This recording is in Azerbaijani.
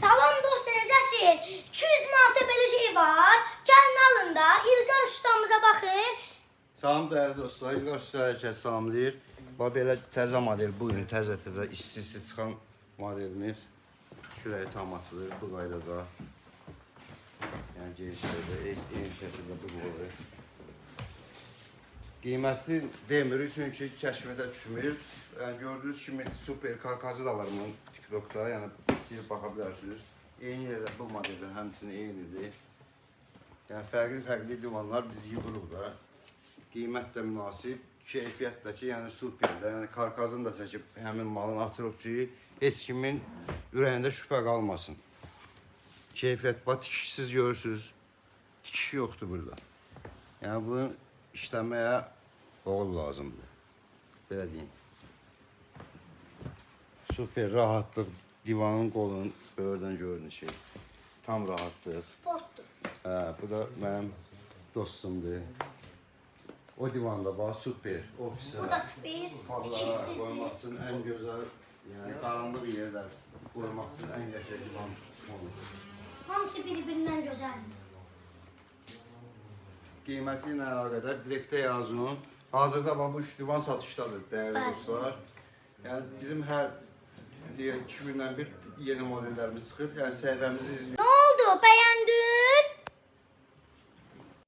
Salam dost, necəsiz? 200 manata belə şey var. Gəlin alın da. İlqar ustamıza baxın. Salam dəyərli dostlar, İlqar Usta hər kəs salamlayır. Bax belə təzə model bu gün təzə-təzə isti-isti çıxan modelimiz. Kürəyi tam açılır bu qaydada. Yəni genişlərdə, eyni şəkildə bu qolu. Qiyməti demirik çünki kəşfiyyata düşmür. Yəni gördüyünüz kimi super karkası da var bunun TikTokda. Yəni girib baxa bilərsiniz. Eyni yerdə bu modeldə həmçinin eynidir. Yəni fərqli-fərqli divanlar biz yığırıq da. Qiymət də münasib, keyfiyyət də ki, yəni superdir. Yəni karkazını da çəkib həmin malın atırıq ki, heç kimin ürəyində şübhə qalmasın. Keyfiyyət bax tikişsiz görürsüz. Tikiş yoxdur burada. Yəni bunu işləməyə oğul lazımdır. Belə deyim. Super rahatlıq divanın qolunun böyürdən görünüşü. Tam rahatlıq. Sportdur. Hə, bu da mənim dostumdur. O divanda bax super ofisə. Bu da super. Qablara Tikişsizdir. qoymaq üçün ən gözəl, yəni qaranlıq yerlər qoymaq üçün ən qəşəng divan olur. Hamısı bir-birindən gözəldir. Qiyməti ilə əlaqədar direktə yazın. Hazırda bax bu üç divan satışdadır dəyərli Bəli. dostlar. Yəni bizim hər deyək 2 gündən bir yeni modellərimiz çıxır. Yəni səhifəmizi izləyin. Nə oldu? Bəyəndin?